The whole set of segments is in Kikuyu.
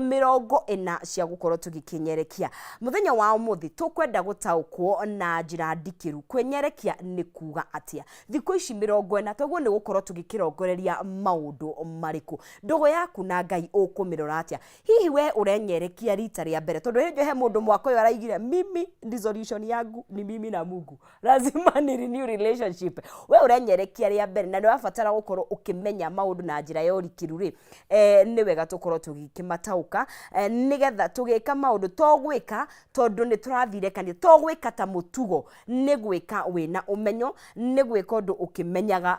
40 cia gũkorwo tũgĩkĩnyerekia. Mũthenya wa ũmũthĩ tũkwenda gũtaũkwo na njĩra ndikĩru kwĩnyerekia nĩ kuga atĩa. Thikũ ici 40 twaguo nĩ gũkorwo tũgĩkĩrongoreria maũndũ marĩkũ. Ndũgũ yaku na Ngai ũkũmĩrora atĩa? Hihi we ũrenyerekia rita rĩa mbere? Tondũ hĩndĩ he mũndũ mwaka ũyũ araigire mimi resolution yangu ni mimi na Mungu. Lazima ni renew relationship. We ũrenyerekia rĩa mbere na nĩ ũrabatara gũkorwo ũkĩmenya maũndũ na njĩra ya ũrikĩru rĩ, nĩ wega tũkorwo tũgĩkĩmataũka nĩgetha tũgĩka maũndũ to gwĩka tondũ nĩ tũrathire kanitha, to gwĩka ta mũtugo, nĩ gwĩka wĩna ũmenyo, nĩ gwĩka ũndũ ũkĩmenyaga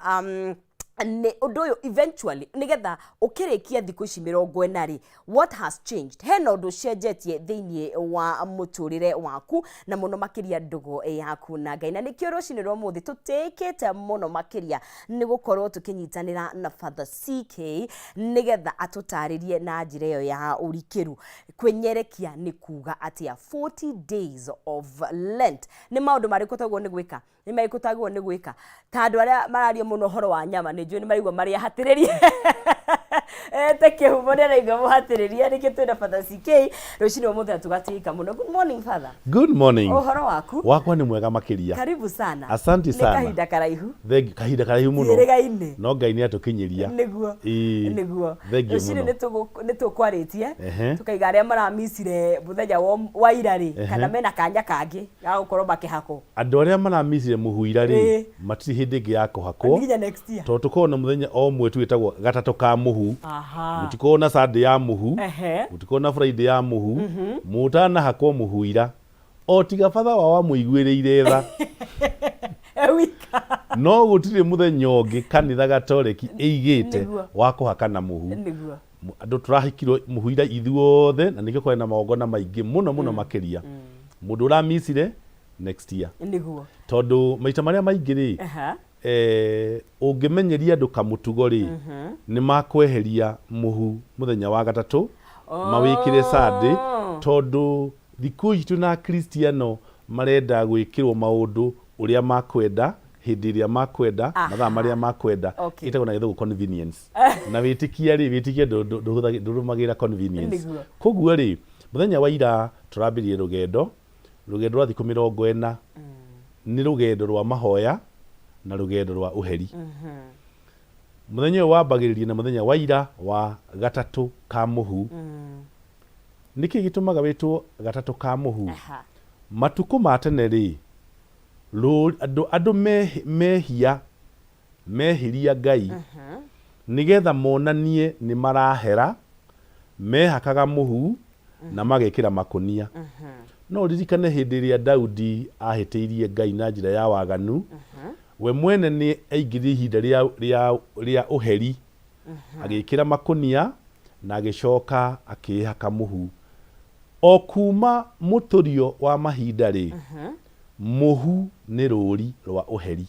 nĩ ũndũ ũyũ eventually nĩgetha ũkĩrĩkia thikũ ici 40 rĩ, what has changed? Hena ũndũ ũcenjetie thĩinĩ wa mũtũrĩre waku na mũno makĩria ndũgũ yaku na Ngai. Na nĩkĩo rũcinĩ rwa ũmũthĩ tũtĩĩkĩte mũno makĩria nĩ gũkorwo tũkĩnyitanĩra na Father CK nĩgetha atũtarĩrie na njĩra ĩyo ya ũrikĩru kwĩnyerekia nĩ kuga atĩa. 40 days of Lent, nĩ maũndũ marĩkũ twagĩrĩirwo nĩ gwĩka? Nĩ marĩkũ twagĩrĩirwo nĩ gwĩka? Ta andũ arĩa mararia mũno ũhoro wa nyama, nĩ njũĩ nĩ maraigua marĩ ahatĩrĩrie. Te kĩhumo nĩ araigua mũhatĩrĩrie, nĩkĩo twĩna Father CK rũcinĩ rwa ũmũthĩ na tũgatĩĩka mũno. Good morning, Father. Good morning. Ũhoro waku? Wakwa nĩ mwega makĩria. Karibu sana. Asante sana. Nĩ kahinda karaihu. Thank you. Kahinda karaihu mũno. Ciĩrĩga-inĩ. No Ngai nĩ atũkinyĩria. Nĩguo. Ĩĩ. Nĩguo. Thank you Rũcinĩ mũno. nĩ tũkwarĩtie Ehe. tũkaiga arĩa maramicire mũthenya wa ira rĩ, Ehe. kana mena kanya kangĩ ga gũkorwo makĩhakwo. Andũ arĩa maramicire mũhu ira rĩ, matirĩ hĩndĩ ĩngĩ ya kũhakwo. Nginya next year. Tondũ tũkoragwo na mũthenya o ũmwe tu wĩtagwo gatatũ ka mũhu. Aha. Mũtikoragwo na Sunday ya mũhu. Ehe. Mũtikoragwo na Friday ya mũhu. Mũtanahakwo mũhu ira. O tiga batha wao amũiguĩrĩire tha. E wika. No gũtirĩ mũthenya ũngĩ kanitha Gatoreki ĩigĩte Nĩguo. wa kũhakana mũhu. Nĩguo. Andũ tũrahikirwo mũhu ira ithuothe na nĩkĩo kwarĩ na magongona maingĩ mũno mũno makĩria. Mũndũ ũramicire next year. Nĩguo. Tondũ maita marĩa maingĩ rĩ, Aha. Ũngĩmenyeria andũ kamũtugo rĩ, nĩ makweheria mũhu mũthenya wa gatatũ mawĩkĩre Sunday, tondũ thikũ ici twĩna Akristiano marenda gwĩkĩrwo maũndũ ũrĩa makwenda, hĩndĩ ĩrĩa makwenda, mathaa marĩa makwenda. Okay. Ĩtagwo na Gĩthũngũ convenience. Na wĩtĩkia rĩ, wĩtĩkia ndũrũmagĩrĩra convenience. Nĩguo. Koguo rĩ, mũthenya wa ira tũrambĩrĩria rũgendo, rũgendo rwa thikũ 40, nĩ rũgendo rwa mahoya na rũgendo rwa ũheri. Mũthenya ũyũ wambagĩrĩria na mũthenya wa ira wa gatatũ ka mũhu. Nĩkĩ gĩtũmaga wĩtwo gatatũ ka mũhu? Aha. Matukũ ma tene rĩ, andũ mehia, mehĩria Ngai, nĩgetha monanie nĩ marahera, mehakaga mũhu na magekĩra makũnia. No ũririkane hĩndĩ ĩrĩa Daudi ahĩtĩirie Ngai na njĩra ya waganu, we mwene nĩ aingĩrire ihinda rĩa ũheri, agĩkĩra makũnia na agĩcoka akĩĩhaka mũhu. O kuma mũtũrio wa mahinda rĩ, mũhu nĩ rũri rwa ũheri.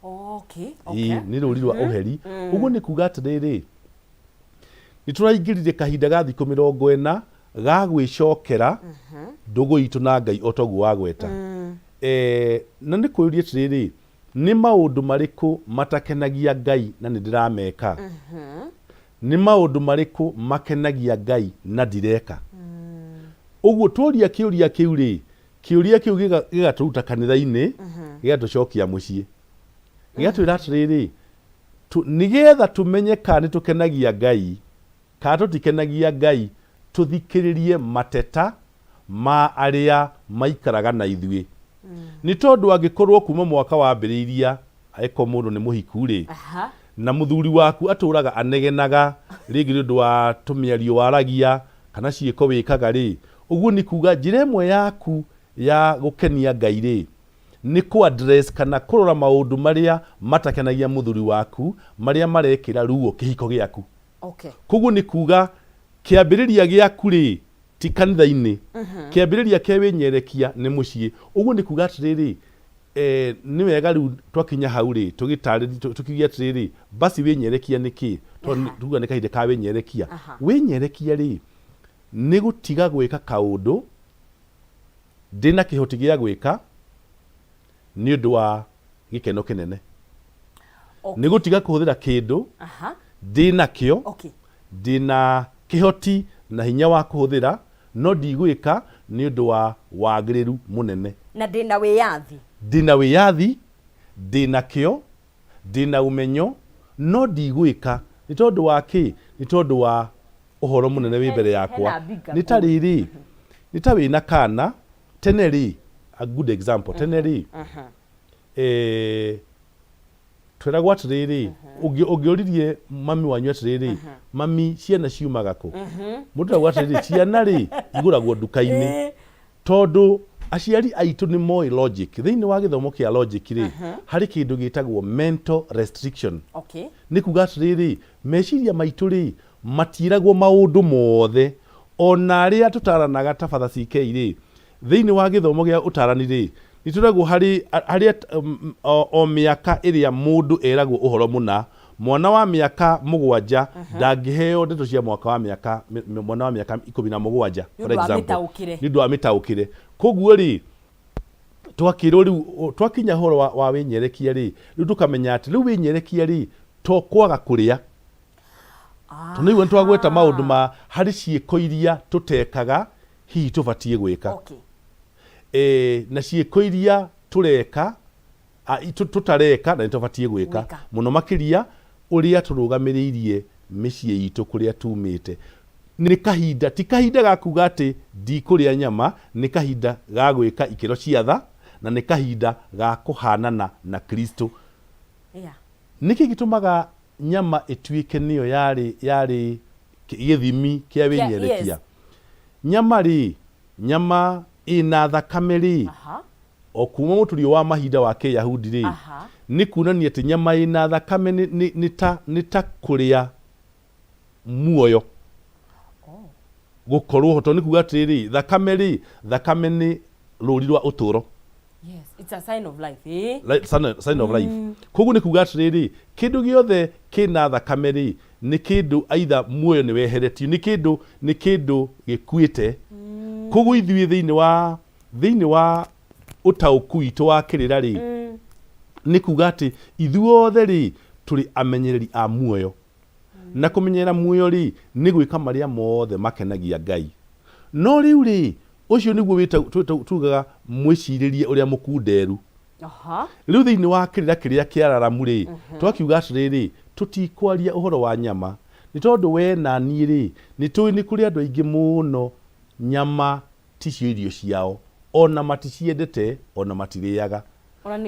Okay, Ĩĩ, okay. nĩ rũri rwa ũheri. Ũguo nĩ kuga atĩrĩrĩ, nĩ tũraingĩrire kahinda ga thikũ 40 ga gwĩcokera ndũgũ itũ na Ngai o toguo wagweta. Na nĩ kwĩyũria atĩrĩrĩ, nĩ maũndũ marĩkũ matakenagia Ngai na nĩ ndĩrameka? Nĩ maũndũ marĩkũ makenagia Ngai na ndireka? Ũguo tworia kĩũria kĩu rĩ, kĩũria kĩu gĩgatũruta kanitha-inĩ, gĩgatũcokia mũciĩ. Gĩgatwĩra atĩrĩrĩ, nĩgetha tũmenye kana nĩ tũkenagia Ngai, kana tũtikenagia Ngai, tũthikĩrĩrie mateta ma arĩa maikaraga na ithuĩ. Nĩ tondũ angĩkorwo kuma mwaka wambĩrĩiria, angĩkorwo mũndũ nĩ mũhiku rĩ, Aha. na mũthuri waku atũraga anegenaga rĩngĩ nĩ ũndũ wa tũmĩario waragia kana ciĩko wĩkaga rĩ, ũguo nĩ kuga njĩra ĩmwe yaku ya gũkenia Ngai rĩ, nĩ kũ address kana kũrora maũndũ marĩa matakenagia mũthuri waku, marĩa marekĩra ruo kĩhiko gĩaku. Okay. Koguo nĩ kuga kĩambĩrĩria gĩaku rĩ, ti kanitha-inĩ, kĩambĩrĩria kĩa wĩnyerekia nĩ mũciĩ. Ũguo nĩ kuga atĩrĩrĩ, nĩ wega rĩu twakinya hau rĩ, tũgĩtarĩrie, tũkiuge atĩrĩrĩ, basi wĩnyerekia nĩ kĩ? Tondũ tuga nĩ kahinda ka wĩnyerekia. Aha. Wĩnyerekia rĩ, nĩ gũtiga gwĩka kaũndũ ndĩna kĩhoti gĩa gwĩka nĩ ũndũ wa gĩkeno kĩnene. Okay. Nĩ gũtiga kũhũthĩra kĩndũ Aha. ndĩnakĩo, Okay. ndĩna kĩhoti na hinya wa kũhũthĩra, no ndigwĩka nĩ ũndũ wa wagĩrĩru mũnene. Na ndĩna wĩyathi. Ndĩna wĩyathi, ndĩna kĩo, ndĩna ũmenyo, no ndigwĩka. Nĩ tondũ wa kĩ? Nĩ tondũ wa ũhoro mũnene wĩ mbere yakwa. Hena bigger Nĩ ta rĩrĩ, nĩ ta wĩna kana, tene rĩ, a good example, tene rĩ, eh, tweragwo atĩrĩrĩ, ũngĩoririe mami wanyu atĩrĩrĩ, mami ciana ciumaga kũ? Mũndũ eragwo atĩrĩrĩ, ciana rĩ, igũragwo nduka-inĩ. Tondũ aciari aitũ nĩ moĩ logic. Thĩinĩ wa gĩthomo kĩa logic rĩ, harĩ kĩndũ gĩtagwo mental restriction. Nĩ kuga atĩrĩrĩ, meciria maitũ rĩ, matiĩragwo maũndũ mothe. Ona arĩa tũtaranaga ta Father CK rĩ, thĩinĩ wa gĩthomo gĩa ũtarani rĩ, nĩ twĩragwo harĩ, harĩ o mĩaka ĩrĩa mũndũ eragwo ũhoro mũna. Mwana wa mĩaka mũgwanja ndangĩheo ndeto cia mwaka wa mĩaka, mwana wa mĩaka 17, Nĩ for ũndũ wa example. mĩtaũkĩre. Nĩ ũndũ wa mĩtaũkĩre. Koguo rĩ, twakĩrwo rĩu, twakinya ũhoro wa wĩnyerekia rĩ, rĩu tũkamenya atĩ rĩu wĩnyerekia rĩ, to kwaga kũrĩa. Tondũ nĩguo nĩtwagweta maũndũ ma harĩ ciĩko iria tũtekaga hihi tũbatiĩ gwĩka. Na ciĩko iria tũreka, tũtareka na nĩtũbatiĩ gwĩka. Gwĩka. Mũno makĩria ũrĩa tũrũgamĩrĩirie mĩciĩ itũ kũrĩa tumĩte. Nĩ kahinda, ti kahinda ga kuga atĩ ndikũrĩa nyama, nĩ kahinda ga gwĩka ikĩro cia tha, na nĩ kahinda ga kũhanana na Kristo. Nĩkĩ gĩtũmaga nyama ĩtuĩke nĩyo yarĩ, yarĩ gĩthimi kĩa wĩnyerekia? Nyama rĩ, nyama ĩna thakame rĩ, o kuma mũtũrio wa mahinda wa Kĩyahudi rĩ, nĩ kuonania atĩ nyama ĩna thakame nĩ ta kũrĩa muoyo. Gũkorwo ho, tondũ nĩ kuga atĩrĩrĩ, thakame rĩ, thakame nĩ rũri rwa ũtũro. Yes, it's a sign of life. Eh? Sign of life. Koguo nĩ kuga atĩrĩrĩ, kĩndũ gĩothe kĩna thakame rĩ, nĩ kĩndũ either muoyo nĩ weheretio, nĩ kĩndũ gĩkuĩte. Koguo ithuĩ thĩinĩ wa ũtaũku witũ wa kĩrĩra rĩ, nĩ kuga atĩ ithuothe rĩ, tũrĩ amenyereri a muoyo. Na kũmenyerera muoyo rĩ, nĩ gwĩka marĩa mothe makenagia Ngai. No rĩu rĩ, ũcio nĩguo tugaga mwĩcirĩrie ũrĩa mũkunderu. Rĩu thĩinĩ wa kĩrĩra kĩrĩa kĩararamu rĩ, twakiuga atĩrĩrĩ, tũtikwaria ũhoro wa nyama. Nĩ tondũ we na niĩ rĩ, nĩ tũĩ nĩ kũrĩ andũ aingĩ mũno nyama ticio irio ciao, ona maticiendete, ona matirĩaga.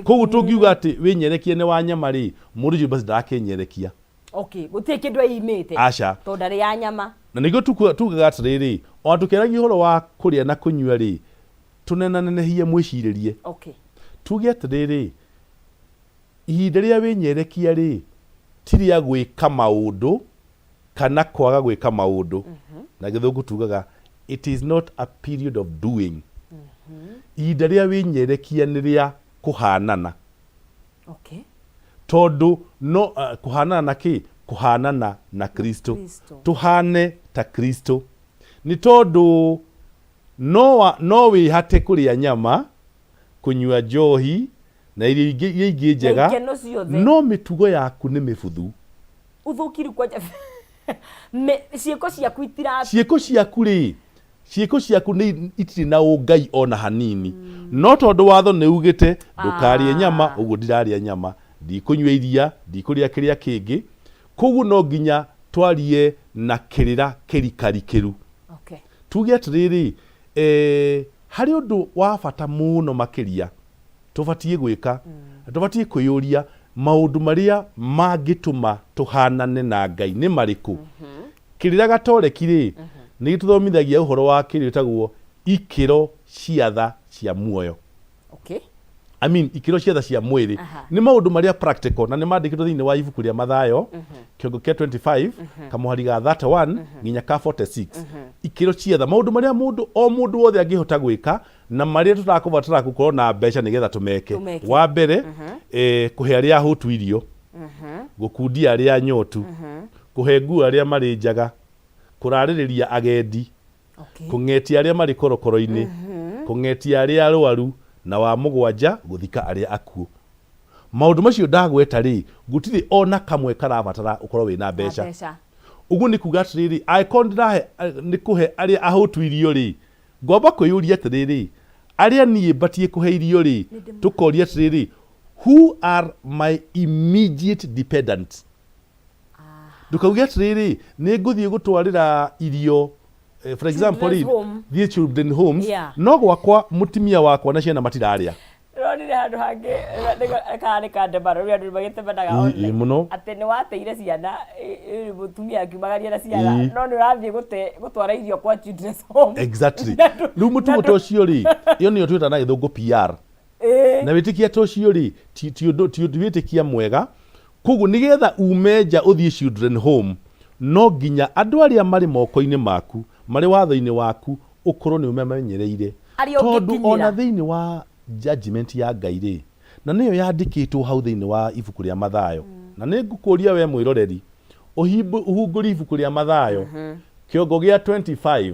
Koguo tũngiuga atĩ wĩnyerekie nĩ wa nyama rĩ, mũndũ ũcio basi ndarakĩnyerekia. Okay, gũtirĩ kĩndũ eimĩte. Aca. Tondũ ndarĩaga nyama. Na nĩkĩo tugaga atĩrĩrĩ, ona tũkĩaragia ũhoro wa kũrĩa na kũnyua rĩ, tũnenanenehie mwĩcirĩrie. Tuge atĩrĩrĩ, ihinda rĩa wĩnyerekia rĩ, ti rĩa gwĩka maũndũ kana kwaga gwĩka maũndũ. Na gĩthũngũ tugaga, it is not a period of doing. Ihinda rĩa wĩnyerekia nĩ rĩa kũhanana. Tondũ no kũhanana na kĩ? Kũhanana na Kristo. Kristo. Tũhane ta Kristo. Nĩ tondũ no wĩhate kũrĩa nyama, kũnyua njohi, na irio ingĩ, iria ingĩ njega, Na ikeno ciothe. no mĩtugo yaku nĩ mĩbuthu. Ũthũkiru kwanja. Ciĩko ciaku itira- Ciĩko ciaku rĩ, ciĩko ciaku nĩ itirĩ na ũngai ona hanini. No tondũ watho nĩ ugĩte ndũkarĩe nyama, ũguo ndirarĩa nyama, ndikũnyua iria, ndikũrĩa kĩrĩa kĩngĩ. Koguo no nginya twarie na kĩrĩra kĩrikarikĩru. Tuge atĩrĩrĩ, harĩ ũndũ wa bata mũno makĩria tũbatiĩ gwĩka, na tũbatiĩ kwĩyũria maũndũ marĩa mangĩtũma tũhanane na Ngai nĩ marĩkũ. Kĩrĩra gatoreki rĩ, nĩ gĩtũthomithagia ũhoro wa kĩrĩa gĩtagwo ikĩro cia tha cia muoyo. I mean, ikĩro cia tha cia mwĩrĩ. Nĩ maũndũ marĩa practical na nĩ mandĩkĩtwo thĩinĩ wa ibuku rĩa Mathayo, kĩongo kĩa 25, kamũhari ga 31 nginya ka 46. Ikĩro cia tha, maũndũ marĩa mũndũ, o mũndũ wothe angĩhota gwĩka na marĩa tũtakũbatara gũkorwo na mbeca nĩgetha tũmeke. Tũmeke. Wa mbere, kũhe arĩa ahũtu irio, gũkundia arĩa anyotu, kũhe nguo arĩa marĩ njaga, kũrarĩrĩria agendi, kũng'etia arĩa marĩ korokoro-inĩ, kũng'etia arĩa arwaru, na wa mũgwanja gũthika arĩa akuũ. Maũndũ macio ndagweta rĩ, gũtirĩ ona kamwe karabatara ũkorwo wĩna mbeca. Mbeca. Ũguo nĩ kuga atĩrĩrĩ, angĩkorwo ndĩrahe nĩ kũhe arĩa ahũtu irio rĩ, ngwamba kwĩyũria atĩrĩrĩ, arĩa niĩ mbatiĩ kũhe irio rĩ, tũkoria atĩrĩrĩ, who are my immediate dependents? Ndũkauge atĩrĩrĩ, nĩ ngũthiĩ gũtwarĩra irio for example rĩ, Children's home. thiĩ children homes, no gwakwa mũtumia wakwa na ciana matirarĩa. Ndĩronire handũ hangĩ karĩ kandemano rĩu andũ magĩtemanaga Ĩ, ĩ, mũno. Atĩ nĩ wateire ciana mũtumia akiumagaria na ciana no nĩ ũrathiĩ gũte gũtwara irio kwa children's home. Exactly. Na ndũ- Rĩu mũtugo na ta ũcio rĩ, ĩyo nĩyo twĩtaga na gĩthũngũ PR. Na wĩtĩkia ta ũcio rĩ, ti ũndũ ti wĩtĩkia mwega. Koguo nĩgetha ume nja ũthiĩ children home, no nginya andũ arĩa marĩ moko-inĩ maku, marĩ watho-inĩ waku, ũkorwo nĩ ũmamenyereire. Arĩa Tondũ ũngĩkinyĩra. ona thĩinĩ wa judgment ya Ngai rĩ, na nĩyo yandĩkĩtwo hau thĩinĩ wa ibuku rĩa Mathayo. Na nĩ ngũkũria we mwĩroreri, ũhingũrie ibuku rĩa Mathayo, kĩongo gĩa 25,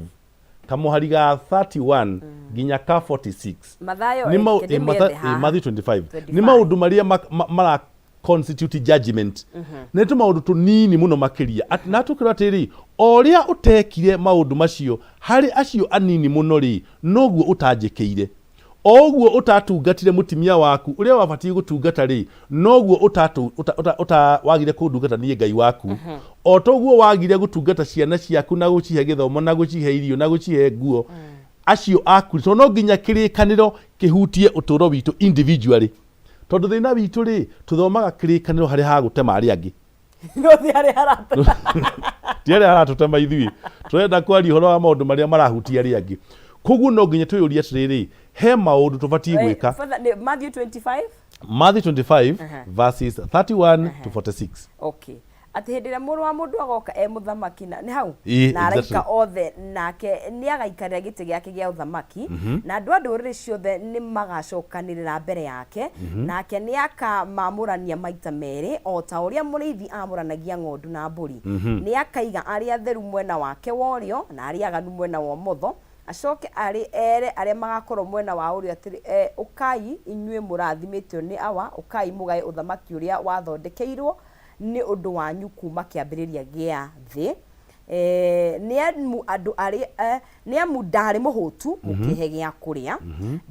kamũhari ga 31 nginya ka 46. Mathayo, Nĩ reke ndĩmĩethe haha. Matthew 25. 25. Nĩ maũndũ marĩa mara constitute judgment. Nĩ tũmaũndũ tũnini mũno makĩria. Na tũkĩrwo atĩrĩ, o ũrĩa ũtekire maũndũ macio harĩ acio anini mũno rĩ, noguo ũtanjĩkĩire. O ũguo ũtatungatire mũtumia waku ũrĩa wabatiĩ gũtungata rĩ, noguo wagire kũndungata niĩ Ngai waku. O toguo wagire gũtungata ciana ciaku na gũcihe gĩthomo na gũcihe irio na gũcihe nguo, acio aku, tondũ no nginya kĩrĩkanĩro kĩhutie ũtũũro witũ individually. Tondũ thĩna witũ rĩ, tũthomaga kĩrĩkanĩro harĩa hagũtema arĩa angĩ. No ti harĩa haratũtema. Ti harĩa haratũtema ithuĩ. Tũrenda kwaria ũhoro wa maũndũ marĩa marahutia arĩa angĩ. Koguo no nginya twĩyũrie atĩrĩrĩ, he maũndũ tũbatiĩ gwĩka. Father, nĩ Matthew 25? Matthew 25 verses 31 to 46. Okay. Atĩ hĩndĩ ĩrĩa mũrũ wa mũndũ agoka e mũthamaki na nĩ hau Ĩĩ, na araika exactly. othe nake nĩ agaikarĩra gĩtĩ gĩake gĩa ũthamaki na andũ a ndũrĩrĩ ciothe nĩ magacokanĩrĩra mbere yake nake nĩ akamamũrania maita merĩ o ta ũrĩa mũrĩithi amũranagia ng'ondu na mbũri. Nĩ akaiga arĩa atheru mwena wake wa ũrĩo na arĩa aganu mwena wa ũmotho. Acoke arĩ ere arĩa magakorwo mwena wa ũrĩo atĩrĩ, ũkai inyuĩ mũrathimĩtwo nĩ Awa, ũkai mũgae ũthamaki ũrĩa wathondekeirwo nĩ ũndũ wanyu kuuma kĩambĩrĩria gĩa thĩ. Nĩ amu andũ arĩa, nĩ amu ndaarĩ mũhũtu, mũkĩĩhe gĩa kũrĩa,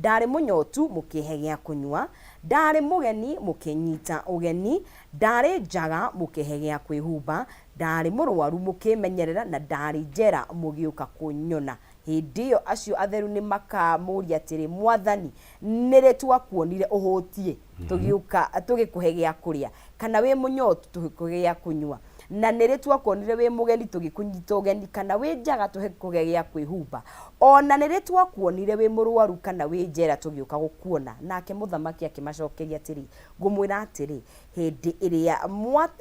ndaarĩ mũnyotu, mũkĩĩhe gĩa kũnyua, ndaarĩ mũgeni, mũkĩĩnyiita ũgeni, ndaarĩ njaga, mũkĩĩhe gĩa kwĩhumba, ndaarĩ mũrũaru, mũkĩĩmenyerera, na ndaarĩ njera, mũgĩũka kũnyona. Hĩndĩ ĩyo acio atheru nĩmakamũũria atĩrĩ, Mwathani, nĩ rĩ twakuonire ũhũtiĩ, tũgĩũka tũgĩkũhe gĩa kũrĩa, kana wĩ mũnyotu, tũgĩkũhe gĩa kũnyua? Na nĩ rĩ twakuonire wĩ mũgeni, tũgĩkũnyita ũgeni, kana wĩ njaga, tũgĩkũhe gĩa kwĩhumba? O na nĩ rĩ twakuonire wĩ mũrũaru kana wĩ njera, tũgĩũka gũkuona? Nake Mũthamaki akĩmacokeria atĩrĩ, Ngũmwĩra atĩrĩ, hĩndĩ ĩrĩa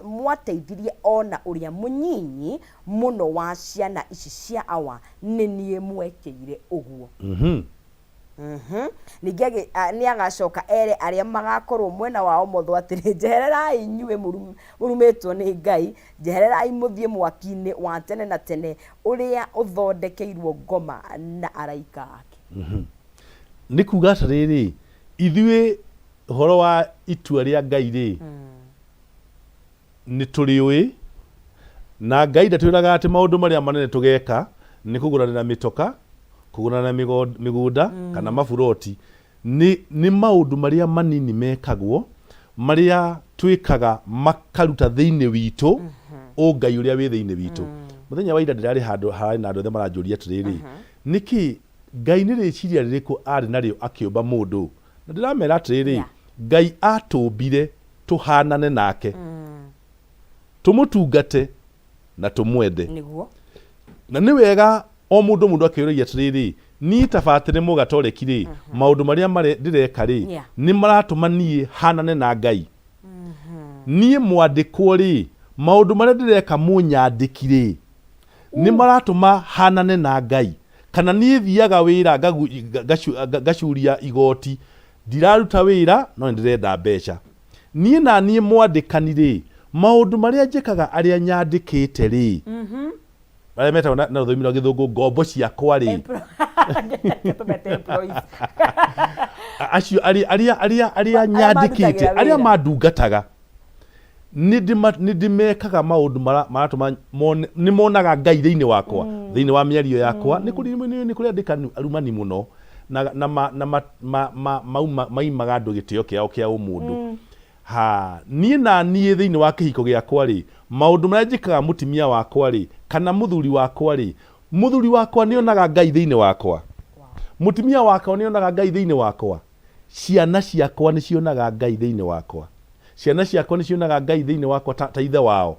mwateithirie o na ũrĩa mũnyinyi mũno wa ciana ici cia Awa, nĩ niĩ mwekĩire ũguo. Ningĩ nĩ agaacoka ere arĩa magaakorũo mwena wa ũmotho atĩrĩ, 'Njehererai inyuĩ mũrumĩtwo nĩ Ngai, njehererai mũthiĩ mwaki-inĩ wa tene na tene ũrĩa ũthondekeirũo ngoma na araika ake. Nĩ kuuga atĩrĩrĩ, ithuĩ ũhoro wa itua rĩa Ngai rĩ, nĩ tũrĩũĩ, na Ngai ndatwĩraga atĩ maũndũ marĩa manene tũgeka nĩ kũgũranĩra mĩtoka, kũgũranĩra mĩgũnda kana maburoti. Nĩ, nĩ maũndũ marĩa manini mekagwo, marĩa twĩkaga makaruta thĩinĩ witũ ũngai ũrĩa wĩ thĩinĩ witũ. Mũthenya wa ira ndĩrarĩ handũ hararĩ na andũ othe maranjũria atĩrĩrĩ, nĩkĩ Ngai nĩ rĩciria rĩrĩkũ arĩ narĩo akĩũmba mũndũ? Na ndĩramera atĩrĩrĩ, Ngai atũmbire tũhanane nake, tũmũtungate na tũmwende. Nĩguo. Na nĩ wega o mũndũ mũndũ akeyũragia atĩrĩrĩ, niĩ ta batĩrĩ mũgatoreki rĩ, maũndũ marĩa ndĩreka rĩ, nĩ maratũma niĩ hanane na Ngai? Niĩ mwandĩkwo rĩ, maũndũ marĩa ndĩreka mũnyandĩki rĩ, nĩ maratũma hanane na Ngai? Kana niĩ thiaga wĩra ngacuria igoti, ndiraruta wĩra no nĩ ndĩrenda mbeca. Niĩ na niĩ mwandĩkani rĩ, maũndũ marĩa njĩkaga arĩa nyandĩkĩte rĩ, marĩa metagwo na rũthiomi rwa gĩthũngũ ngombo ciakwa rĩ, Tũmete employees. Acio arĩa arĩa arĩa arĩa Arĩa nyandĩkĩte mandutagĩra arĩa wĩra. mandungataga. Nĩ ndĩmekaga maũndũ maratũma mone, nĩ monaga Ngai thĩinĩ wakwa, thĩinĩ wa mĩario yakwa. Nĩ kũrĩ nĩ kũrĩ andĩkani arumani mũno na na ma, na ma, ma, ma, mauma, maimaga andũ gĩtĩo kĩao kĩa ũmũndũ. Ha, niĩ na niĩ thĩinĩ wa kĩhiko gĩakwa rĩ, maũndũ marĩa njĩkaga mũtimia wakwa rĩ, kana mũthuri wakwa rĩ, mũthuri wakwa nĩ onaga Ngai thĩinĩ wakwa, mũtimia wakwa nĩ onaga Ngai thĩinĩ wakwa, ciana ciakwa nĩ cionaga Ngai thĩinĩ wakwa, ciana ciakwa nĩ cionaga Ngai thĩinĩ wakwa ta, ta ithe wao.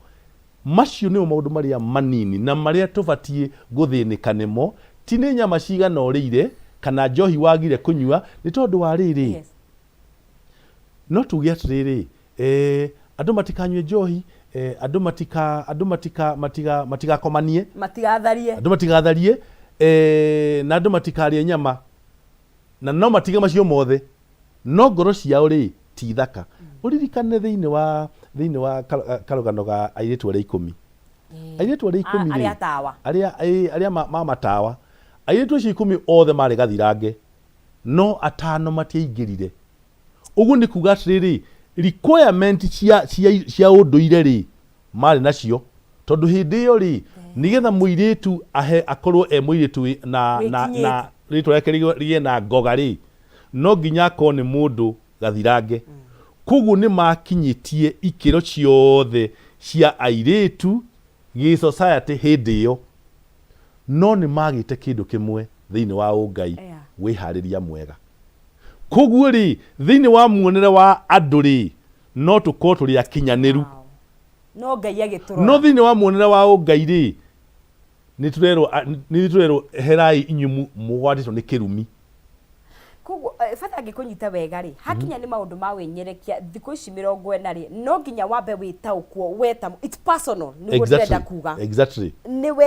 Macio nĩmo maũndũ marĩa manini na marĩa tũbatiĩ gũthĩnĩka nĩmo, ti nĩ nyama cigana ũrĩire kana njohi wagire kũnyua, nĩ tondũ wa rĩrĩ, No tuge atĩrĩrĩ, eh, andũ matikanyue njohi, eh, andũ matika, andũ matika, matiga, matigakomanie, Matigatharie. Andũ matigatharie, eh, na andũ matikarĩe nyama, na no matige macio mothe, no ngoro ciao rĩ ti thaka. Ũririkane thĩinĩ wa thĩinĩ wa karũgano ga airĩtu arĩa ikũmi, airĩtu arĩa ikũmi rĩ, arĩa tawa, arĩa arĩa ma matawa, airĩtu acio ikũmi othe marĩ gathirange, no atano matiaingĩrire. Ũguo nĩ kuga atĩrĩrĩ, requirement cia, cia, cia ũndũire rĩ, marĩ nacio tondũ hĩndĩ ĩyo rĩ, nĩgetha mũirĩtu ahe akorwo e mũirĩtu na, na, na rĩtwa rĩake rĩgĩe na ngoga rĩ, no nginya akorwo nĩ mũndũ gathirange. Koguo nĩ makinyĩtie ikĩro ciothe cia airĩtu gĩ society hĩndĩ ĩyo, no nĩ magĩte kĩndũ kĩmwe thĩinĩ wa ũngai, wĩharĩria mwega. Koguo rĩ, thĩinĩ wa muonere wa andũ rĩ, no tũkorwo tũrĩ akinyanĩru. No Ngai agĩtũrora. No thĩinĩ wa muonere wa ũngai rĩ, nĩ tũrerwo nĩ tũrerwo herai inyuĩ mũgwatĩtwo nĩ kĩrumi. Koguo bata angĩkũnyita wega rĩ, hakinya nĩ maũndũ ma wĩnyerekia thikũ ici 40 rĩ, no nginya wambe wĩtaũkwo we ta, it's personal nĩguo ndĩrenda kuga. Nĩwe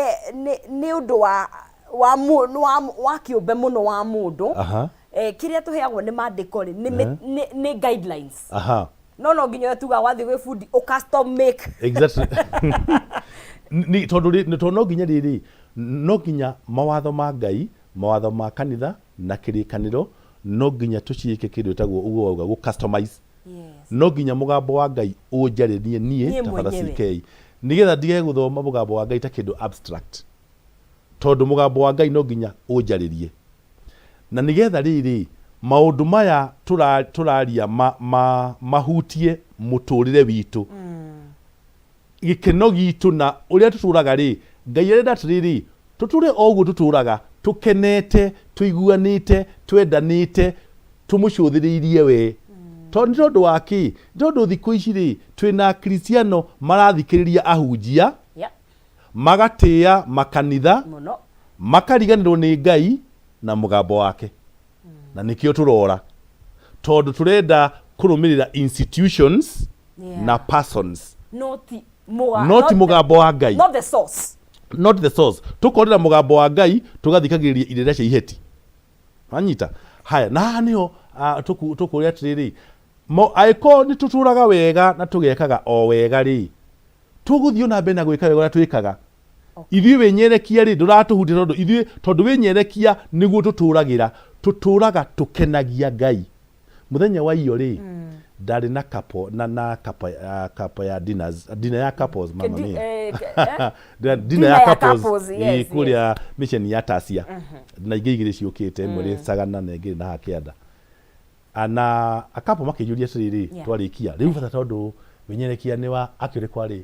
nĩ ũndũ wa wa wa wa kĩũmbe mũno wa mũndũ. Kĩrĩa tũheagwo nĩ mandĩko rĩ, nĩ nĩ guidelines. No no nginya ũrĩa tugaga wathiĩ gwĩ bundi ũ custom make. Exactly. Nĩ tondũ rĩ, tondũ no nginya rĩrĩ, no nginya mawatho ma Ngai, mawatho ma kanitha na kĩrĩkanĩro, no nginya tũciĩke kĩndũ gĩtagwo ũguo wauga gũ customize. No nginya mũgambo wa Ngai ũnjarĩrie niĩ Niĩ ta Father mwenyewe. CK, nĩgetha ndigage gũthoma mũgambo wa Ngai ta kĩndũ abstract. Tondũ mũgambo wa Ngai no nginya ũnjarĩrie. Na nĩgetha rĩrĩ, maũndũ maya tũraria ma, ma, mahutie mũtũrĩre witũ, gĩkeno gitũ na ũrĩa tũtũraga rĩ, Ngai arenda atĩrĩrĩ, tũtũre o ũguo tũtũraga, tũkenete, tũiguanĩte, twendanĩte, tũmũcũthĩrĩirie we. Tondũ nĩ tondũ wa kĩ? Nĩ tondũ thikũ ici rĩ, twĩna Akristiano marathikĩrĩria ahunjia, Magatĩĩa makanitha, Mũno. makariganĩrwo nĩ Ngai na mũgambo wake. Na nĩkĩo tũrora. Tondũ tũrenda kũrũmĩrĩra institutions na persons. No ti mũga, No ti mũgambo wa Ngai. Not the source. Not the source. Tũkorĩra mũgambo wa Ngai, tũgathikagĩrĩria irĩra cia iheti. Wanyita? Haya, na haha nĩho tũkũria atĩrĩrĩ, angĩkorwo nĩ tũtũraga wega na tũgekaga o wega rĩ, Tũgũthiĩ o na mbere na gwĩka wega ũrĩa twĩkaga. Ithuĩ wĩnyerekia rĩ, ndũratũhutia tondũ ithuĩ, tondũ wĩnyerekia nĩguo tũtũragĩra. Tũtũraga tũkenagia Ngai. Mũthenya wa iyo rĩ, ndarĩ na couple, na, na couple, uh, couple ya dinners, dinner ya couples, mama mia. Dinner Dinner ya ya couples, couples, yes, kũrĩa mission ya Tasia. Na ingĩ igĩrĩ ciũkĩte, ĩmwe ĩrĩ Sagana na ĩngĩ ĩrĩ na haha kĩanda. Ah, na akapo makĩnjũria atĩrĩrĩ, twarĩkia rĩu bata tondũ wĩnyerekia nĩ wa actually kwarĩ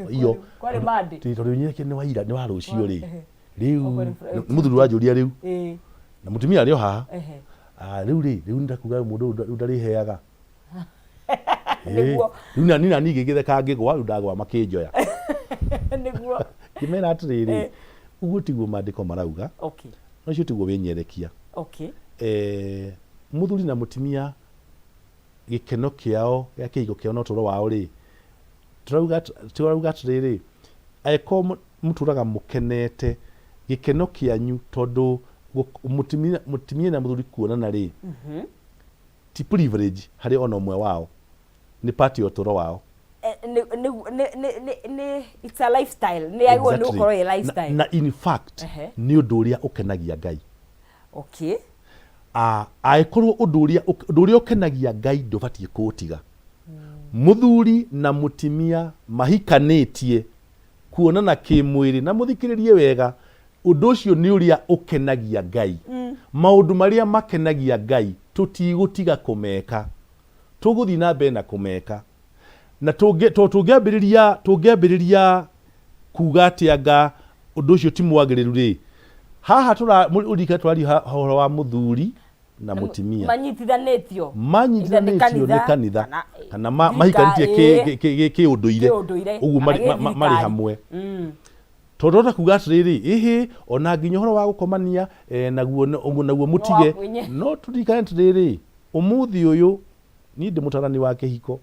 iyo Kwarĩ Monday. Tondũ wĩnyerekia nĩ wa ira nĩ wa rũciũ rĩ, rĩu Okorwo nĩ nĩ mũthuri ũranjũria rĩu na mũtumia arĩ o haha. Ah, rĩu rĩ, rĩu ndakuga mũndũ ũyũ rĩu ndarĩheaga. Nĩguo. Rĩu nani nani ngĩgĩtheka ngĩgwa, rĩu ndagwa makĩnjoya. Ngĩmera atĩrĩrĩ, ũguo tiguo maandĩko marauga. No ũcio tiguo wĩnyerekia. Eh, mũthuri na mũtumia gĩkeno kĩao gĩa kĩhiko kĩao na ũtũũro wao rĩ, tũrauga tũrauga atĩrĩrĩ, angĩkorwo mũtũraga mũkenete, gĩkeno kĩanyu tondũ mũtumia mũtumia na mũthuri kuonana rĩ, ti privilege harĩ ona ũmwe wao, nĩ part ya ũtũũro wao. Eh, nĩ nĩ nĩ nĩ nĩ nĩ it's a lifestyle, nĩ yagĩrĩirwo nĩ gũkorwo ĩ Na, lifestyle. na in fact nĩ ũndũ ũrĩa ũkenagia Ngai. Angĩkorwo ũndũ ũrĩa ũndũ ũrĩa ũkenagia Ngai ndũbatiĩ kũũtiga. Mũthuri na mũtimia mahikanĩtie kuonana kĩmwĩrĩ, na mũthikĩrĩrie wega, ũndũ ũcio nĩ ũrĩa ũkenagia Ngai. Maũndũ marĩa makenagia Ngai tũtigũtiga kũmeka, tũgũthiĩ na mbere na kũmeka. Na tũngĩ, to tũngĩambĩrĩria, tũngĩambĩrĩria kuga atĩ anga ũndũ ũcio ti mwagĩrĩru rĩ, haha tũra, ũririkane tũraria ũhoro wa mũthuri na mũtimia Manyitithanĩtio. Manyitithanĩtio nĩ kanitha kana kana mahikanĩtie kĩũndũire. Kĩũndũire, ũguo kana marĩ gĩthirikari. Hamwe tondũ ota kuga atĩrĩrĩ, ĩhĩ, ona nginya ũhoro wa gũkomania naguo ũguo naguo mũtige. No tũririkane atĩrĩrĩ, ũmũthĩ ũyũ niĩ ndĩ mũtarani wa kĩhiko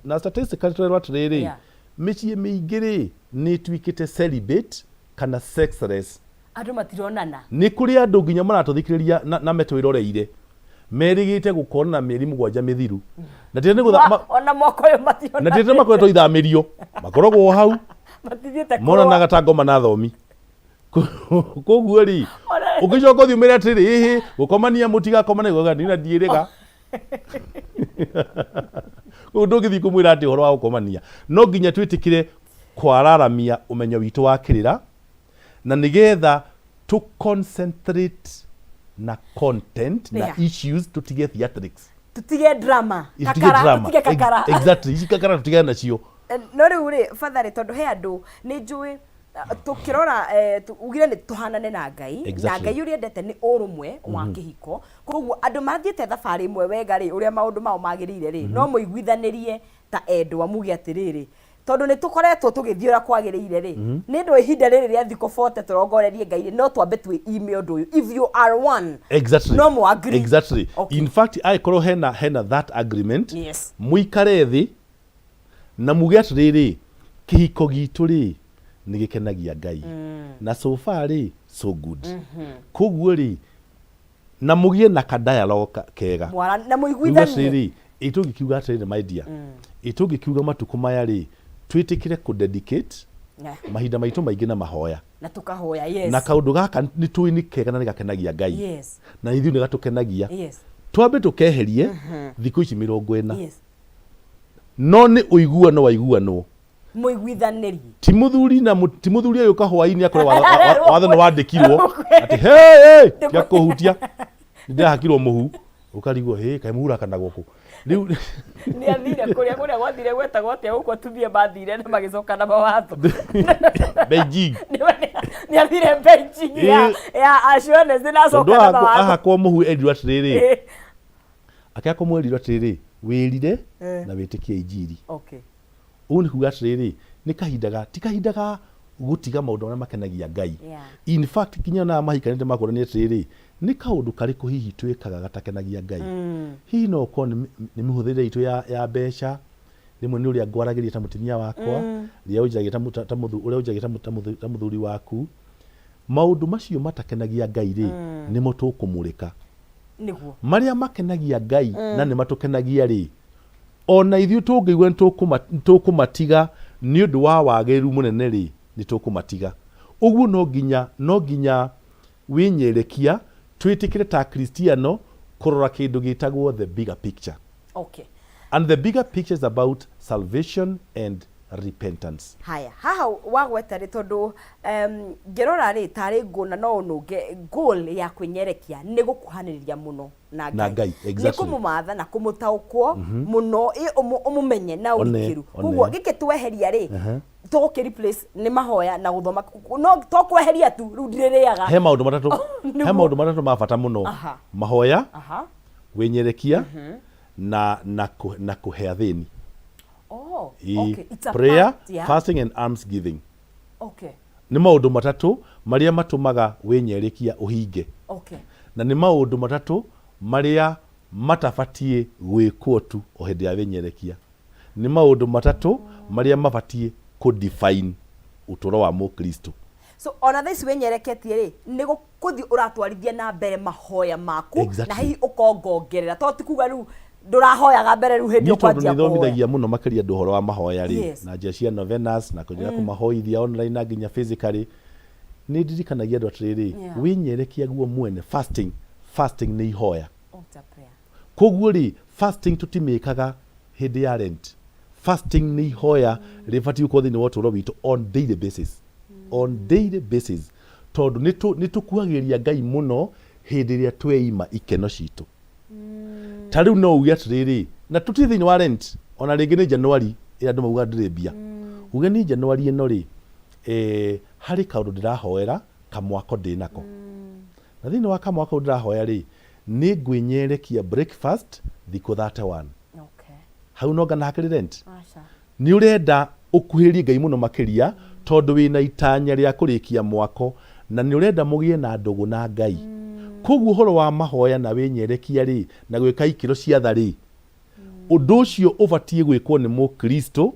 na statistically tũrerwo atĩrĩrĩ, mĩciĩ mĩingĩ rĩ nĩ ĩtuĩkĩte celibate kana sexless. Andũ matironana. Nĩ kũrĩ andũ nginya maratũthikĩrĩria na metwĩroreire merĩgĩte gũkonana mĩeri 7 mĩthiru na ti nĩ Ona mwaka ũyũ na mationanĩte. ti makoretwo ithamĩrio, makoragwo o hau. Matithiĩte kũrũa. Monanaga ta ngoma na thomi. Koguo rĩ, ũngĩcoka ũthiĩ ũmĩre atĩrĩ, ĩhĩ, gũkomania mũtigakomane, gũga nina ndiĩrĩga. Koguo ndũngĩthiĩ kũmwĩra atĩ ũhoro wa gũkomania, no nginya twĩtĩkĩre kwararamia ũmenyo witũ wa kĩrĩra na nĩgetha tũ concentrate na content na issues, tũtige theatrics. Tutige drama. Tũtige Kakara. Drama. Tutige kakara. Exactly, ici kakara tũtigane nacio. No rĩu rĩ, father, tondũ he andũ nĩ njũĩ tũkĩrora ugire nĩ tũhanane na Ngai na Ngai ũrĩa endete nĩ ũrũmwe wa kĩhiko. Koguo andũ mathiĩte thabarĩ ĩmwe wega rĩ, ũrĩa maũndũ mao magĩrĩire rĩ, no mũiguithanĩrie ta endwa muge atĩrĩrĩ, tondũ nĩ tũkoretwo tũgĩthiĩ ũrĩa kwagĩrĩire rĩ, nĩ ũndũ wa ihinda rĩrĩ rĩa thikũ 40 tũrongorerie Ngai rĩ, no twambe twĩime ũndũ ũyũ if you are one. No mũ agree. Exactly. In fact, angĩkorwo hena that agreement, mũikare thĩ na muge atĩrĩrĩ, kĩhiko gitũ rĩ nĩ gĩkenagia Ngai na so far rĩ, so good. Koguo rĩ, na mũgĩe na ka dialogue kega. Na Muge mũiguithanie. Atĩrĩrĩ, ĩ tũngĩkiuga atĩrĩrĩ, my dear, ĩ tũngĩkiuga matukũ maya rĩ, twĩtĩkĩre kũ dedicate mahinda maitũ maingĩ na mahoya na tũkahoya, yes. Na kaũndũ gaka nĩ tũĩ nĩ kega na nĩ gakenagia Ngai na ithuĩ nĩ gatũkenagia, twambe tũkeherie thikũ ici 40. No nĩ ũiguano waiguanwo. Mũiguithanĩrie. Ti mũthuri na ti mũthuri agĩũka hwaĩ-inĩ akorwo watho nĩ wandĩkirwo atĩ hey, hey, tiga kũhutia, nĩ ndĩrahakirwo mũhu, ũkarigwo hĩ, kaĩ mũhu ũrakanagwo kũ rĩu? Nĩ athire kũrĩa gwathire gwetagwo atĩa gũkũ atumia mathire na magĩcoka na mawatho? Beijing. Nĩ athire Beijing ya assurance na tondũ acoka na mawatho. Ahakwo mũhu erirwo atĩrĩrĩ, akĩhakwo mũhu erirwo atĩrĩrĩ, wĩrire na wĩtĩkie injiri. Ũguo nĩ kuga atĩrĩrĩ, nĩ kahinda ga ti kahinda ga gũtiga maũndũ marĩa makenagia Ngai. In fact, nginya ona aya mahikanĩte makorania atĩrĩrĩ, nĩ kaũndũ karĩkũ hihi twĩkaga gatakenagia Ngai? Hihi no ũkorwo nĩ mĩhũthĩrĩre itũ ya mbeca, rĩmwe nĩ ũrĩa ngwaragĩria ta mũtumia wakwa, rĩrĩa ũnjaragia ta ũrĩa ũnjaragia ta mũthuri waku. Maũndũ macio matakenagia Ngai rĩ, nĩmo tũkũmũrĩka. Marĩa makenagia Ngai na nĩ matũkenagia rĩ, ona ithuĩ tũngĩigua nĩ tũkũmatiga nĩ ũndũ wa wagĩrĩru mũnene rĩ, nĩ tũkũmatiga. Ũguo no nginya wĩnyerekia twĩtĩkĩre ta Akristiano kũrora kĩndũ gĩtagwo the bigger picture. And the bigger picture is about salvation and repentance. Haya, haha wagweta rĩ, tondũ ngĩrora rĩ, tarĩ nguona no ũnũnge goal ya kwĩnyerekia nĩ gũkuhanĩrĩria mũno na Na Ngai. Ngai, Nĩ kũmũmatha na kũmũtaũkwo mũno, ũmũmenye na One, ũrikĩru. one. Koguo gĩkĩ tweheria rĩ, tũgũkĩ replace nĩ mahoya na gũthoma, no to kweheria tu rĩu ndirĩrĩaga. He maũndũ matatũ, he maũndũ matatũ ma bata mũno. Mahoya, wĩnyerekia na kũhe athĩni. Oh, okay. It's a Prayer, part, yeah. fasting and alms giving. Nĩ maũndũ matatũ marĩa matũmaga wĩnyerekia ũhinge. Na nĩ maũndũ matatũ marĩa matabatiĩ gwĩkwo tu o hĩndĩ ya wĩnyerekia. Nĩ maũndũ matatũ marĩa mabatiĩ kũ define ũtũũro wa Mũkristo. So ona thaa ici wĩnyereketie rĩ, nĩ gũthiĩ ũratwarithia na mbere mahoya maku na hihi ũkongongerera, to ti kuga rĩu ndũrahoyaga mbere, rĩu hĩndĩ Niĩ tondũ ũkwanjia nĩ kũhoya. thomithagia mũno makĩria andũ ũhoro wa mahoya rĩ, na njĩra cia novenas na kũnjĩra kũmahoithia online na nginya physically, nĩ ndirikanagia andũ atĩrĩrĩ, wĩnyerekia guo mwene, fasting nĩ ihoya. Oh, it's a prayer. Koguo rĩ, fasting tũtimĩkaga hĩndĩ ya Lent. Fasting nĩ ihoya rĩbatiĩ gũkorwo thĩinĩ wa ũtũũro witũ on daily basis. On daily basis. Tondũ nĩ tũkuhagĩrĩria Ngai mũno hĩndĩ ĩrĩa tweima ikeno citũ. Ta rĩu no uge atĩrĩrĩ, na tũtirĩ thĩinĩ wa Lent, ona rĩngĩ nĩ January ĩrĩa andũ maugaga ndĩrĩ mbia. Uge niĩ January ĩno rĩ, eh, harĩ kaũndũ ndĩrahoera kamwako ndĩnako. Na thĩinĩ wa kamwako kau ndĩrahoya rĩ, nĩ ngwĩnyerekia breakfast thikũ 31. Okay. Hau no ngana hakĩrĩ Lent? Aca. Nĩ ũrenda ũkuhĩrĩrie Ngai mũno makĩria tondũ wĩna itanya rĩa kũrĩkia mwako na nĩ ũrenda mũgĩe na ndũgũ na Ngai. Kwoguo ũhoro wa mahoya na wĩnyerekia rĩ, na gwĩka ikĩro cia tha rĩ, ũndũ ũcio ũbatiĩ gwĩkwo nĩ Mũkristo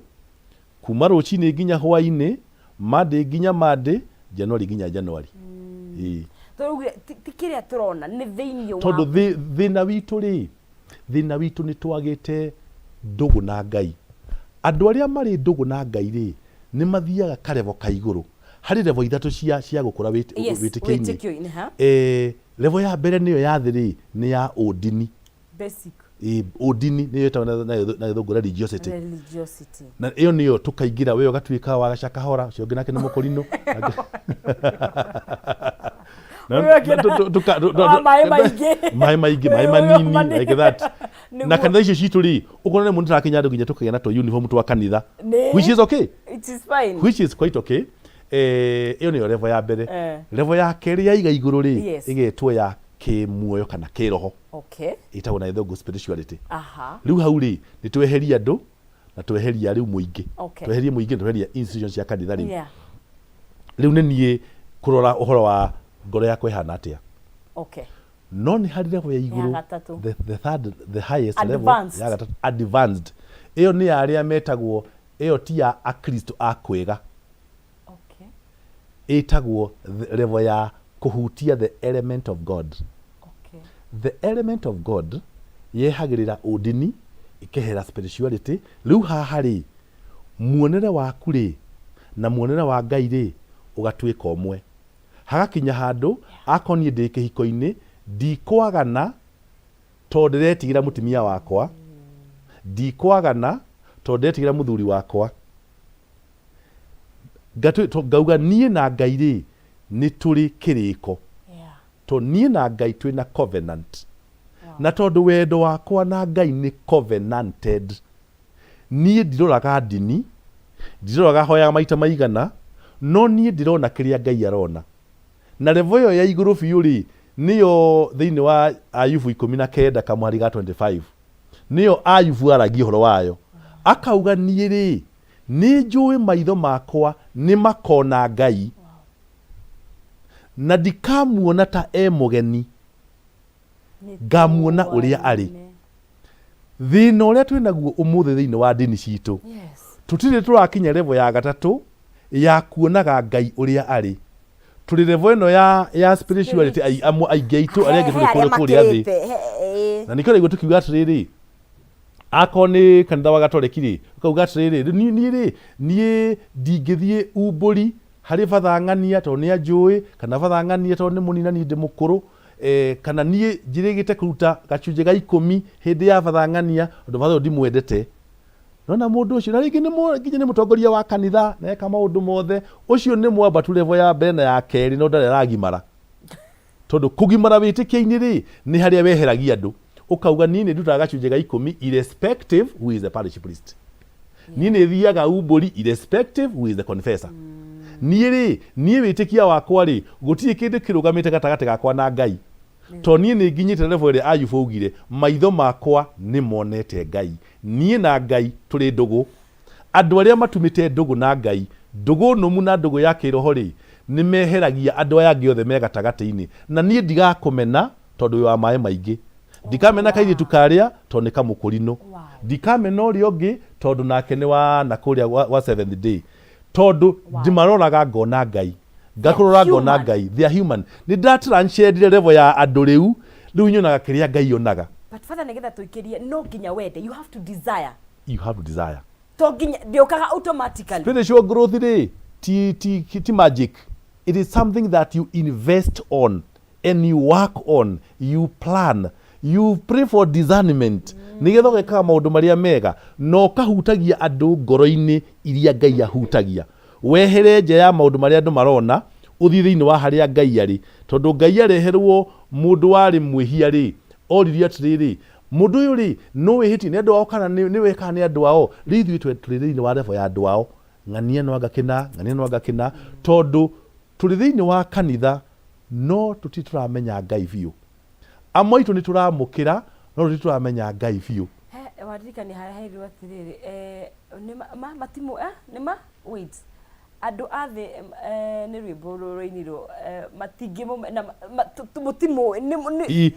kuma rũcinĩ nginya hwainĩ, Monday nginya Monday, January nginya January. Ĩĩ. Tũraugire ti kĩrĩa tũrona nĩ thĩinĩ wa Tondũ thĩna witũ rĩ, Thĩna witũ nĩ twagĩte ndũgũ na Ngai. Andũ arĩa marĩ ndũgũ na Ngai rĩ, nĩ mathiaga ka level ka igũrũ. Harĩ level ithatũ cia, cia gũkũra Yes, wĩtĩkio-inĩ. wĩtĩkio-inĩ, ha? Eh, level ya mbere nĩyo ya thĩ rĩ, nĩ ya ũndini. Basic. Ĩ, ũndini nĩyo ĩtagwo na gĩthũngũ religiosity. Religiosity. Na ĩyo nĩyo tũkaingĩra, we ũgatuĩka wa gaca kahora, ũcio ũngĩ nake nĩ mũkũrinũ. Na- Ũyũ ũngĩ na- tu- tu- tuka- tu- wa maĩ maingĩ. Maĩ maingĩ, maĩ Ũyũ manini, manini. like that. Nĩguo. Na kanitha icio citũ rĩ, ũkona rĩmwe nĩtũrakinya andũ nginya tũkagĩa na tũ uniform twa kanitha. Nĩ. Which is okay. It is fine. Which is quite okay. Eh, ĩyo nĩyo level ya mbere. Eh. Level ya kerĩ ya iga igũrũ rĩ, Yes. ĩgetwo ya kĩmuoyo kana kĩroho. Okay. Ĩtagwo na gĩthũngũ spirituality. Aha. Rĩu hau rĩ, nĩ tweheria andũ na tweheria rĩu mũingĩ. Okay. Tweherie mũingĩ na tweheria institution cia kanitha rĩu. Yeah. Rĩu nĩ niĩ kũrora ũhoro wa ngoro yakwa ĩhana atĩa. Okay. No nĩ harĩ level ya igũrũ, Ya gatatũ. the third, the highest level, Advanced. ya gatatũ, advanced. Ĩyo nĩ ya arĩa metagwo, ĩyo ti ya Akristo a kwĩga. Okay. Ĩtagwo level ya kũhutia the element of God. Okay. The element of God yehagĩrĩra ũndini, ĩkehera spirituality. Rĩu haha rĩ, muonere waku rĩ, na muonere wa Ngai rĩ, ũgatuĩka ũmwe. Hagakinya handũ, akorwo niĩ ndĩ kĩhiko-inĩ, ndikwagana tondũ ndĩretigĩra mũtumia wakwa, ndikwagana tondũ ndĩretigĩra mũthuri wakwa. Ngauga niĩ na Ngai rĩ, nĩ tũrĩ kĩrĩko. Tondũ niĩ na Ngai twĩna covenant. Na tondũ wendo wakwa na Ngai nĩ covenanted, Niĩ ndiroraga ndini, ndiroraga hoyaga maita maigana, no niĩ ndĩrona kĩrĩa Ngai arona. Na level ĩyo ya igũrũ biũ rĩ, nĩyo thĩinĩ wa Ayubu 19 kamũhari ga 25, nĩyo Ayubu aragia ũhoro wayo. Akauga niĩ rĩ, nĩ njũĩ maitho makwa nĩ makona Ngai, na ndikamuona ta e mũgeni. Ngamuona ũrĩa arĩ. Thĩna ũrĩa twĩ naguo ũmũthĩ thĩinĩ wa ndini citũ, tũtirĩ tũrakinya level ya gatatũ ya kuonaga Ngai ũrĩa arĩ. Tũrĩ level ĩno ya, ya spirituality amwe aingĩ aitũ arĩa angĩ tũrĩ kũrĩa kũrĩa thĩ. Na nĩkĩo ũraigua tũkiuga atĩrĩrĩ, akorwo nĩ kanitha wa Gatoreki rĩ, ũkauga atĩrĩrĩ, rĩu niĩ rĩ, niĩ ndingĩthiĩ umbũri harĩ batha ng'ania tondũ nĩ anjũĩ, kana batha ng'ania tondũ nĩ mũnini na niĩ ndĩ mũkũrũ, eh, kana niĩ njĩrĩgĩte kũruta gacunjĩ ga ikũmi hĩndĩ ya batha ng'ania tondũ batha ũyũ ndimwendete. Nona mũndũ ũcio na rĩngĩ nĩ nginya nĩ mũtongoria wa kanitha na eka maũndũ mothe, ũcio nĩ mwambatu level ya mbere na ya kerĩ no ndarĩ aragimara. Tondũ kũgimara wĩtĩkio-inĩ rĩ, nĩ harĩa weheragia andũ. Ũkauga niĩ nĩ ndutaga gacunjĩ ga ikũmi irrespective who is the parish priest. Niĩ nĩ thiaga umbũri irrespective who is the confessor. Niĩ rĩ, niĩ wĩtĩkia wakwa rĩ, gũtirĩ kĩndũ kĩrũgamĩte gatagatĩ gakwa na Ngai. To niĩ nĩ nginyĩte level ĩrĩa Ayubu augire, maitho makwa nĩ monete Ngai. Niĩ na Ngai tũrĩ ndũgũ. Andũ arĩa matumĩte ndũgũ na Ngai, ndũgũ nũmu na ndũgũ ya kĩroho-rĩ, nĩ meheragia andũ aya angĩ othe me gatagatĩ-inĩ. Na niĩ ndigakũmena tondũ wĩ wa maĩ maingĩ. Ndikamena kairĩtu karĩa tondũ nĩ kamũkũrinũ. Ndikamena ũrĩa ũngĩ tondũ nake nĩ wa na kũrĩa wa Seventh Day. Tondũ ndĩmaroraga ngona Ngai. Ngakũrora ngona Ngai. They are human. Nĩ nda transcendire level ya andũ rĩu, rĩu nyonaga kĩrĩa Ngai onaga. But Father, nĩgetha tũikĩrie, no nginya wende, you have to desire. You have to desire. To nginya ndĩũkaga automatically. Spiritual growth rĩ, ti magic. It is something that you invest on and you work on, you plan. You pray for discernment nĩgetha ũgekaga maũndũ marĩa mega na ũkahutagia andũ ngoro-inĩ iria Ngai ahutagia. Wehere nja ya maũndũ marĩa andũ marona, ũthiĩ thĩinĩ wa harĩa Ngai arĩ. Tondũ Ngai areherwo mũndũ warĩ mwĩhia rĩ, oririe atĩrĩrĩ, mũndũ ũyũ rĩ, no wĩhĩtie nĩ andũ ao kana nĩ we kana nĩ andũ ao? Rĩu ithuĩ tũrĩ thĩinĩ wa level ya andũ ao. Ng'ania no anga kĩna, ng'ania no anga kĩna, tondũ tũrĩ thĩinĩ wa kanitha no tũtirĩ tũramenya Ngai biũ. Amwe aitũ nĩ tũramũkĩra no tũtirĩ tũramenya Ngai biũ. He, waririkania harĩa herirwo atĩrĩrĩ, eh, nĩ ma, ma, matimũ, eh, nĩ ma, wait, andũ a thĩ eh, nĩ rwĩmbo rũrainirwo eh, matingĩmũme- na ma- ma- tũ- tũ- mũtimũĩ, nĩ- nĩ-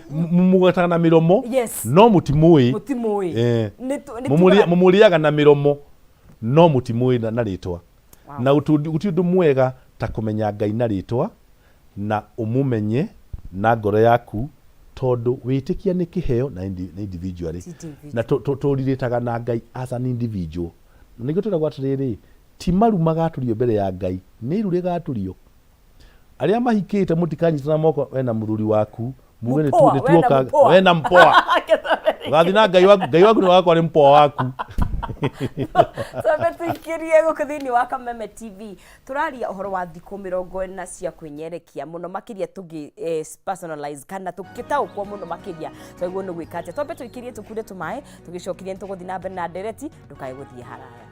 Mũgwetaga na mĩromo Yes. no mũtimũĩ. Mũtimũĩ. Eh. Nĩ tu- nĩ tugaga- Mũmũrĩaga na mĩromo no mũtimũĩ na rĩtwa. Wow. Na gũtirĩ ũndũ mwega ta kũmenya Ngai na rĩtwa na ũmũmenye na ngoro yaku tondũ wĩtĩkia nĩ kĩheo na nĩ individually. Ti individual. Na tũrirĩtaga na Ngai as an individual. Na nĩkĩo twĩragwo atĩrĩrĩ, ti maru magatũrio mbere ya Ngai, nĩ iru rĩgatũrio. Arĩa mahikĩte mũtikanyitana moko we na mũthuri waku muge nĩ Mũpoa, we na tuoka mũpoa. we na mpoa. Ũgathiĩ na Ngai waku, Ngai waku nĩ wakwa nĩ mpoa waku. Twambe tũikĩrie gũkũ thĩinĩ wa Kameme TV. Tũraria ũhoro wa thikũ 40 cia kwĩnyerekia mũno makĩria tũgĩ personalize kana tũkĩtaũkwo mũno makĩria twagĩrĩirwo nĩ gwĩka atĩa. Twambe tũikĩrie tũkunde tũmaĩ tũgĩcokirie nĩ tũgũthiĩ na mbere na ndereti, ndũkae gũthiĩ haraya.